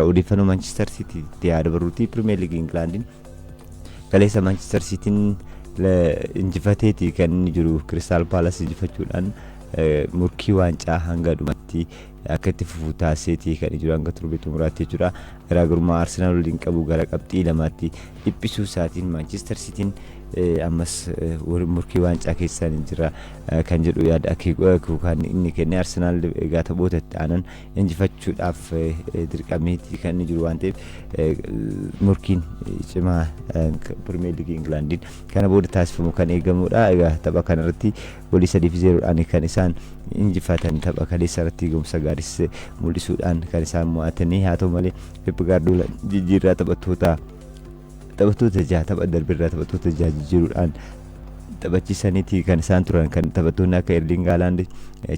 Odeeffannoo Manchester City yaada barruutii Pirimeer Liigii Ingilaandiin kaleessa Manchester Cityin injifateeti kan inni jiru. Kiristaal Paalas injifachuudhaan murkii waancaa hanga dhumatti akka itti fufu taasiseeti kan jiru, hanga torbee xumuraatti jechuudha. Garaagarummaa Arsenaal waliin qabu gara qabxii 2tti dhiphisuu isaatiin Manchester Cityin ammas murkii waancaa keessaan jira kan jedhu yaada kan inni kenne. Arsenaal egaa taphoota itti aanan injifachuudhaaf dirqameeti kan inni jiru waan ta'eef, murkiin cimaa Pirimeer Liigii Ingilaandiin kana booda taasifamu kan eegamudha. Egaa tapha kanarratti goolii 3-0dhaan kan isaan injifatan. Tapha kaleessa irratti gahumsa gaariis mul'isuudhaan kan isaan mo'atanii. Haa ta'u malee, Pep Guardiola jijjiirraa taphattoota jaha, tapha darbirraa taphattoota jaha jijjiiruudhaan taphachiisaniiti kan isaan turan. Kan taphattoonni akka Erling Haaland,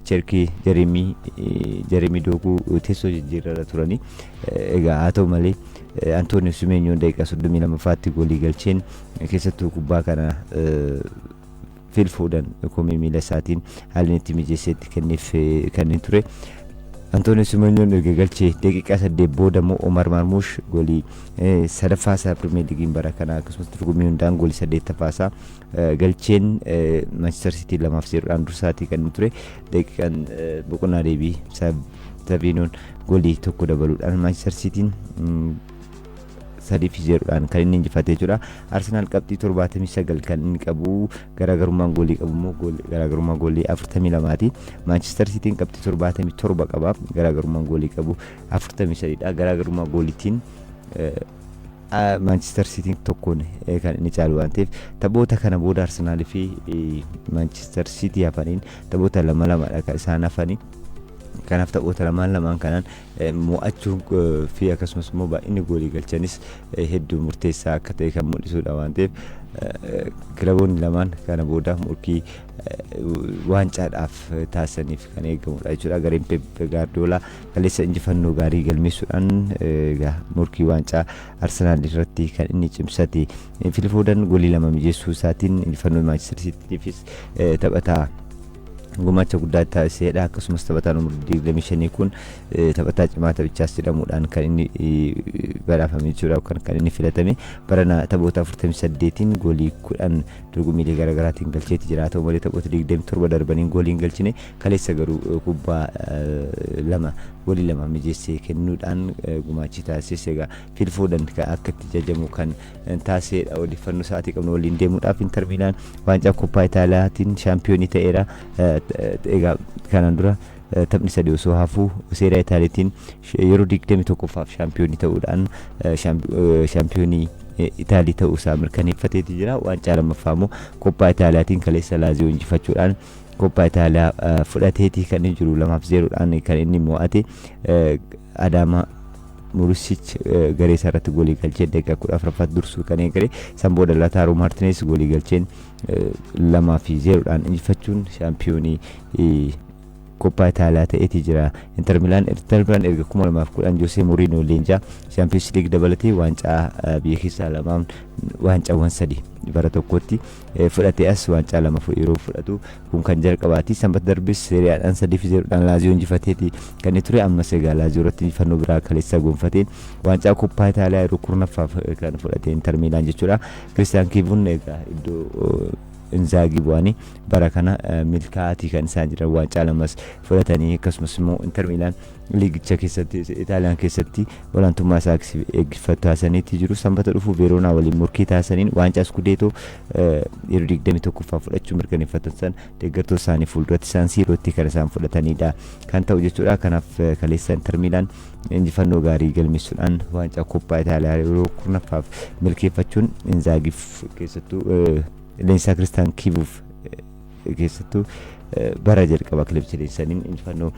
Cherkii, Jeremii Dookuu teessoo jijjiirraa turanii. Egaa haa ta'u malee, Antoonio Simenyoon daqiiqaa 32ffaatti goolii galcheen, keessattuu kubbaa kana Phil Foden komee miila isaatiin haalli itti mijeesseetti kenneef kan inni ture. Antoonio Simenyoon erga galchee daqiiqaa 8 booda immoo Omar Marmoush goolii sadaffaa isaa Pirimeer Liigiin bara kana, akkasumas dorgommii hundaan goolii saddeettaffaa isaa galcheen Manchester City 2-0dhaan dursaatii kan inni ture. Daqiiqaan boqonnaa deebii Saviinoon goolii tokko dabaluudhaan Manchester Cityin 3-0dhaan kan inni injifatee jira. Arsenaal qabxii 79 kan inni qabu, garaagarummaan goolii qabu immoo garaagarummaa goolii 42ti. Manchester Cityin qabxii 77 qaba, garaagarummaan goolii qabu 43dha. Garaagarummaa gooliitiin Manchester Cityin tokkoon kan inni caalu waan ta'eef, taphoota kana booda Arsenaalii fi Manchester City hafaniin taphoota lama lamadha kan isaan hafanii. Kanaaf taphoota lamaan lamaan kanaan mo'achuu fi akkasumas immoo baay'inni goolii galchanis hedduu murteessaa akka ta'e kan mul'isudha waan ta'eef, kilaboonni lamaan kana booda murkii waancaadhaaf taasisaniif kan eegamudha jechuudha. Gareen Pep Guardiola kaleessa injifannoo gaarii galmeessuudhaan murkii waancaa Arsenaal irratti kan inni cimsate. Phil Foden goolii lama mijeessuu isaatiin injifannoo Manchester Citytiifis taphataa gumaacha guddaa taasisedha. Akkasumas taphataan umurii 25 kun taphataa cimaa taphichaas jedhamuudhaan kan inni badhaafame jechuudha, yookaan kan inni filatame. Barana taphoota 48n goolii 10 dorgommiilee garaagaraatiin galcheeti jira. Haa ta'u malee, taphoota 27 darbaniin goolii hin galchine. Kaleessa garuu kubbaa lama, goolii lama mijeessee kennuudhaan gumaachi taasise egaa Phil Foden akka itti jajamu kan taasisedha. Odeeffannoo sa'aatii qabnu waliin deemuudhaaf, Inter Miilaan waancaa Koppaa Itaaliyaatiin shaampiyoonii ta'eera. Egaa kanaan dura taphni sadi osoo hafuu Seeraa Itaaliitiin yeroo 21ffaaf shaampiyoonii ta'uudhaan shaampiyoonii Itaalii ta'uu isaa mirkaneeffateeti jira. Waancaa lammaffaa immoo Koppaa Itaaliyaatiin kaleessa Laaziyoo injifachuudhaan Koppaa Itaaliyaa fudhateeti kan inni jiru. 2-0dhaan kan inni mo'ate. Adaama Murisic garee isaa irratti goolii galchee daqiiqaa 14ffaatti dursuu kan eegale. San booda Lautaaro Martinez goolii galcheen 2-0dhaan injifachuun shaampiyoonii Koppaa Itaaliyaa ta'eeti jira. Inter Milaan erga 2010 Jose Mourinho leenjaa Champions League dabalatee waancaa biyya keessaa lamaan, waancaawwan sadi bara tokkotti fudhatee as waancaa lama yeroo fudhatu kun kan jalqabaati. Sanbata darbis Seeriyaadhaan 3-0dhaan Laaziyoo injifateeti kan inni ture. Ammas egaa Laaziyoo irratti injifannoo biraa kaleessa gonfatee waancaa Koppaa Itaaliyaa yeroo 10ffaaf kan fudhate Inter Milaan jechuudha. Kiristiyaan Kiivuun egaa iddoo Inzaagii bu'anii bara kana milkaa'aatii kan isaan jiran, waancaa lamas fudhatanii. Akkasumas immoo Inter Milaan liigicha keessatti, Itaaliyaan keessatti olaantummaa isaa eeggifatu taasisaniitti jiru. Sanbata dhufu Veeroonaa waliin murkii taasisaniin waancaa Skudeetoo yeroo 21ffaa fudhachuu mirkaneeffatan san deeggartoota isaanii fuulduratti Saan Siirootti kan isaan fudhatanidha kan ta'u jechuudha. Kanaaf kaleessa Inter Milaan injifannoo gaarii galmeessuudhaan waancaa Koppaa Itaaliyaa yeroo 10ffaaf milkeeffachuun Inzaagiif, keessattuu leenjisaa Kiristaan Kiivuuf, keessattuu bara jalqaba kilabicha leenjisaniin injifannoo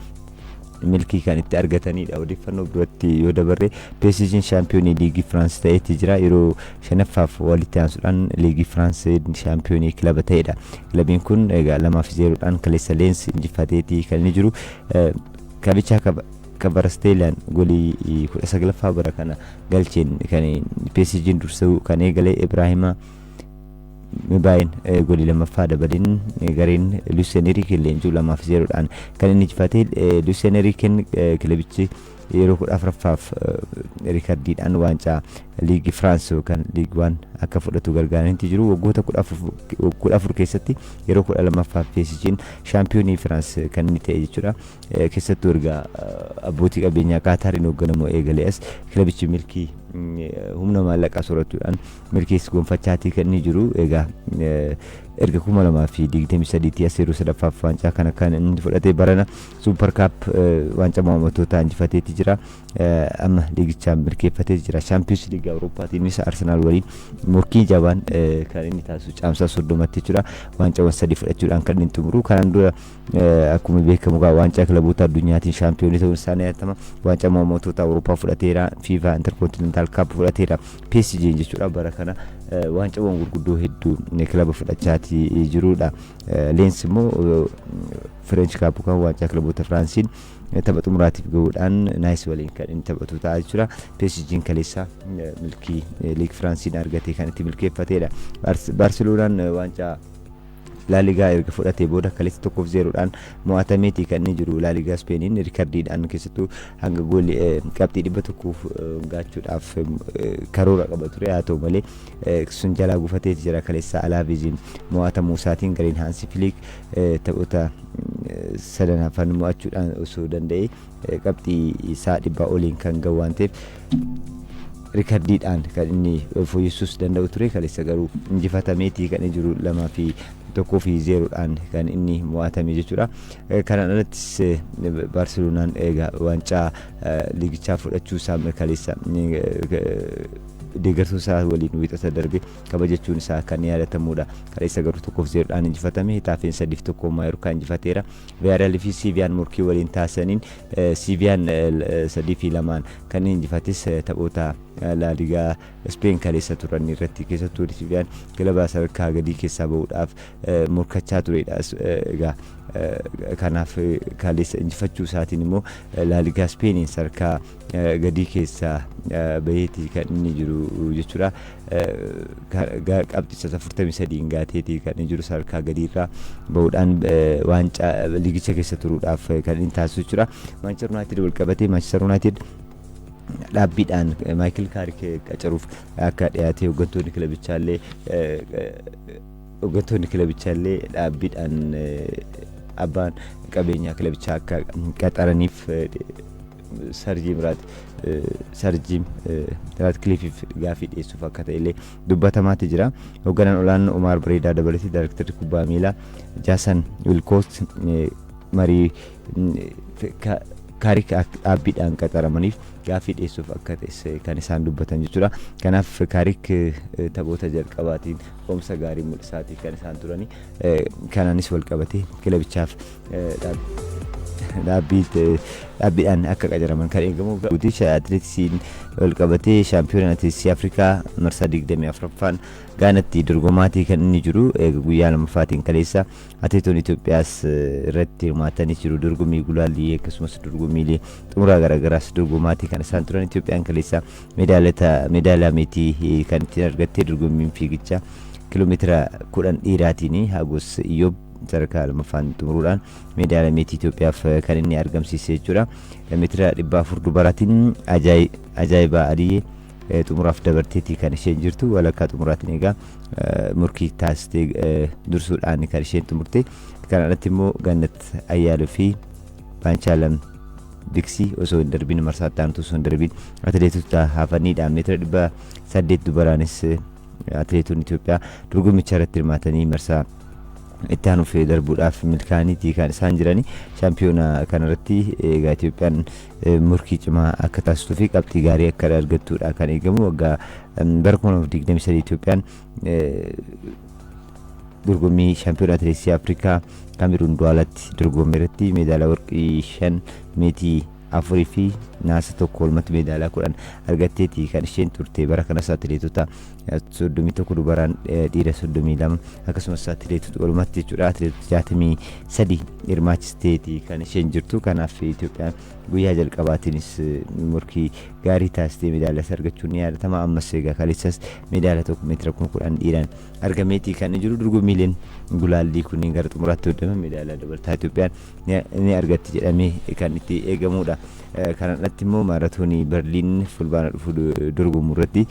milkii kan itti argatanidha. Odeeffannoo biratti yoo dabarre, PSG'n shaampiyoonii liigii Firaans ta'eeti jira. Yeroo shanaffaaf walitti aansuudhaan liigii Firaans shaampiyoonii kilaba ta'edha. Kilabiin kun egaa 2-0dhaan kaleessa Leens injifateeti kan inni jiru. Kabichaa Kvaratskheeliyaan goolii 19ffaa bara kana galcheen kan PSG'n dursuu kan eegale. Ibraahima Mibaayeen goolii lammaffaa dabalin gareen Luis Enrique leenjuu 2-0dhaan kan inni injifate. Luis Enrique kilabichi yeroo 14ffaaf riikardiidhaan waancaa liigii Firaans yookaan Ligue 1 akka fudhatu gargaaranitti jiru. Waggoota 14 keessatti yeroo 12ffaaf PSG'n shaampiyoonii Firaans kan inni ta'e jechuudha. Keessattuu erga abbootii qabeenyaa Kaataariin hoogganamu eegalee as kilabichi milkii humna maallaqaa soorachuudhaan milkiis gonfachaatii kan inni jiru. Egaa erga 2023tti as yeroo sadaffaaf waancaa kana kan inni fudhate. Barana Super Cup, waancaa mo'ammatootaa, injifateeti jira. Amma liigichaan milkeeffatee jira. Champions League Awurooppaatiinis Arsenaal waliin morkii jabaan kan inni taasisu caamsaa 30tti jechuudha. Waancaawwan sadii fudhachuudhaan kan inni xumuru. Kanaan dura akkuma beekamu waancaa kilaboota addunyaatiin shaampiyoonii ta'uun isaa ni yaadatama. Waancaa mo'ammattoota Awurooppaa fudhateera. FIFA Intercontinental Cup fudhateera. PSG jechuudha, bara kana waancaawwan gurguddoo hedduu kilaba fudhachaatii jirudha. Lens immoo French Cup kan waancaa kilaboota Firaansiin tapha xumuraatiif gahuudhaan Nice waliin kan inni taphatu ta'a jechuudha. PSG'n kaleessa milkii liig Firaansiin argatee kan itti milkeeffatedha. Baarseloonaan waancaa Laaligaa erga fudhatee booda kaleessa 1-0dhaan mo'atameeti kan inni jiru. Laaligaa Ispeeniin riikardiidhaan keessattuu hanga goolii qabxii 100 gaachuudhaaf karoora qaba ture. Haa ta'u malee, sun jalaa gufateeti jira kaleessa Alaaveziin mo'atamuu isaatiin. Gareen Haansi Filiik taphoota sadan hafan mo'achuudhaan osoo danda'e qabxii isaa 100 oliin kan gahu waan ta'eef riikardiidhaan kan inni fooyyessuus danda'u ture. Kaleessa garuu injifatameeti kan inni jiru, 2 fi 1 fi 0dhaan kan inni mo'atame jechuudha. Kanaan alattis Baarseloonaan egaa waancaa liigichaa fudhachuu isaa kaleessa deeggartoota isaa waliin wiixata darbe kabajachuun isaa kan yaadatamudha. Kaleessa garuu 1-0dhaan injifatame. Hetaafeen 3-1 Maayorkaa injifateera. Viyaariyaalii fi Siiviyaan morkii waliin taasisaniin Siiviyaan 3-2n kan injifates taphoota Laaligaa Speen kaleessa turan irratti. Keessattuu Siiviyaan kilaba sadarkaa gadii keessaa bahuudhaaf morkachaa turedha. Egaa kanaaf kaleessa injifachuu isaatiin immoo Laaligaa Speeniin sadarkaa gadii keessaa baheeti kan inni jiru jechuudha. Qabxii 43 gaateeti kan inni jiru, sadarkaa gadiirraa bahuudhaan waancaa liigicha keessa turuudhaaf kan inni taasisu jechuudha. Manchester United wal qabatee, Manchester United dhaabbiidhaan Maayikil Kaarik qacaruuf akka dhiyaate hooggantoonni kilabichaallee dhaabbiidhaan abbaan qabeenyaa kilabichaa akka qaxaraniif Sir Jim Raatkiliifiif gaafii dhiyeessuuf akka ta'e illee dubbatamaatti jira. Hoogganaan olaanoo Omaar Bareedaa dabalatee daayirektarri kubbaa miilaa Jaasan Wilkoot marii Kaarik dhaabbiidhaan qaxaramaniif gaaffii dhiyeessuuf akka ta'es kan isaan dubbatan jechuudha. Kanaaf Kaarik taphoota jalqabaatiin oomsa gaarii mul'isaatii kan isaan turani. Kanaanis wal qabatee kilabichaaf dhaabbiidhaan akka qacaraman kan eegamu. Atileetiksiin wal qabatee, shaampiyoona atileetiksii Afrikaa marsaa 24ffaan Gaanatti dorgomaatii kan inni jiru guyyaa lamaffaatiin kaleessa atileetonni Itoophiyaas irratti hirmaatanii jiru. Dorgommii gulaallii akkasumas dorgommiilee xumuraa garaagaraas dorgomaatii kan isaan turan. Itoophiyaan kaleessa meedaaliyaa meetii kan ittiin argatte dorgommiin fiigichaa kiiloomeetira 10 dhiiraatiin Hagos Iyyoob sadarkaa lammaffaan xumuruudhaan meedaaliyaa meetii Itoophiyaaf kan inni argamsiise jechuudha. Meetira 400 dubaraatiin Ajaa'ibaa Aliyyee xumuraaf dabarteetii kan isheen jirtu. Walakkaa xumuraatiin egaa morkii taasistee dursuudhaan kan isheen xumurte. Kana alatti immoo Gannat Ayyaaluu fi Baanchaalam Biksii osoo hin darbin, marsaa itti aantu osoo hin darbin, atileetota hafaniidha. Meetira 800 dubaraanis atileetonni Itoophiyaa dorgommicha irratti hirmaatanii marsaa itti aanuuf darbuudhaaf milkaa'aniiti kan isaan jirani. Shaampiyoona kanarratti egaa Itoophiyaan morkii cimaa akka taasistuu fi qabxii gaarii akka argattudha kan eegamu. Waggaa bara 2023 Itoophiyaan dorgommii shaampiyoona atileetiksii Afrikaa Kaameruun Duwaalatti dorgommii irratti meedaaliyaa warqii 5, meetii 4 fi naasa 1, walumatti meedaaliyaa 10 argatteeti kan isheen turte. Bara kanas atileetota 31 dubaraan, dhiira 32, akkasumas atileetota walumatti jechuudha atileetota 63 hirmaachisteeti kan isheen jirtu. Kanaaf Itoophiyaan guyyaa jalqabaatiinis morkii gaarii taasistee meedaaliyaas argachuun ni yaadatama. Ammas egaa kaleessas meedaaliyaa 1 meetira 10,000 dhiiraan argameeti kan jiru. Dorgommiileen gulaallii kunniin gara xumuraatti hojjetame meedaaliyaa dabalataa Itoophiyaan ni argatti jedhamee kan itti eegamudha. Kanaan alatti immoo maaratoonii Berliin Fulbaana dhufu dorgomu irratti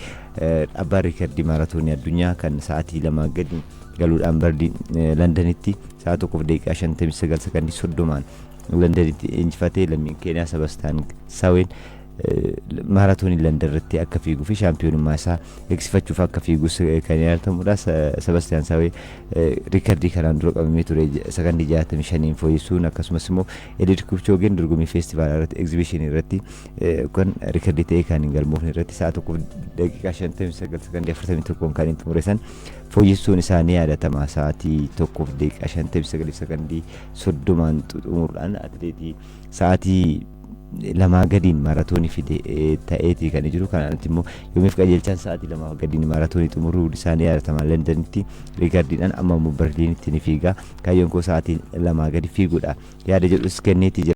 abbaan riikardii maaratoonii addunyaa kan sa'aatii 2 gadi galuudhaan Berliin Londanitti sa'a 1 daqiiqaa 59 sekondii 30n Londanitti injifatee, lammiin Keeniyaa Sabastaan Saaween, maaraatoonii London irratti akka fiiguu fi shaampiyoonummaa isaa eegsifachuuf akka fiigus kan yaadatamudha. Sabastiyaan Saawee riikardii kanaan dura qabamee ture sakandii 65n fooyyessuun, akkasumas immoo Eliud Kipchoogeen dorgommii feestivaalaa irratti, egzibishinii irratti kan riikardii ta'ee kan hin galmoofne irratti sa'a 1 daqiiqaa 59 sekondii 41n kan hin xumure san fooyyessuun isaanii yaadatama. Sa'aatii 1 daqiiqaa 59 sekondii 30n xumuruudhaan atileetii sa'aatii 2 gadiin maaraatoonii fide ta'eeti kan jiru. Kanaan immoo Yoomiif Qajeelchaan sa'aatii 2 gadiin maaraatoonii xumuruu isaanii yaadatama Londanitti riikardiidhaan. Amma immoo Berliinitti ni fiiga, kaayyoon koo sa'aatii 2 gadi fiiguudha yaada jedhus kenneeti jira.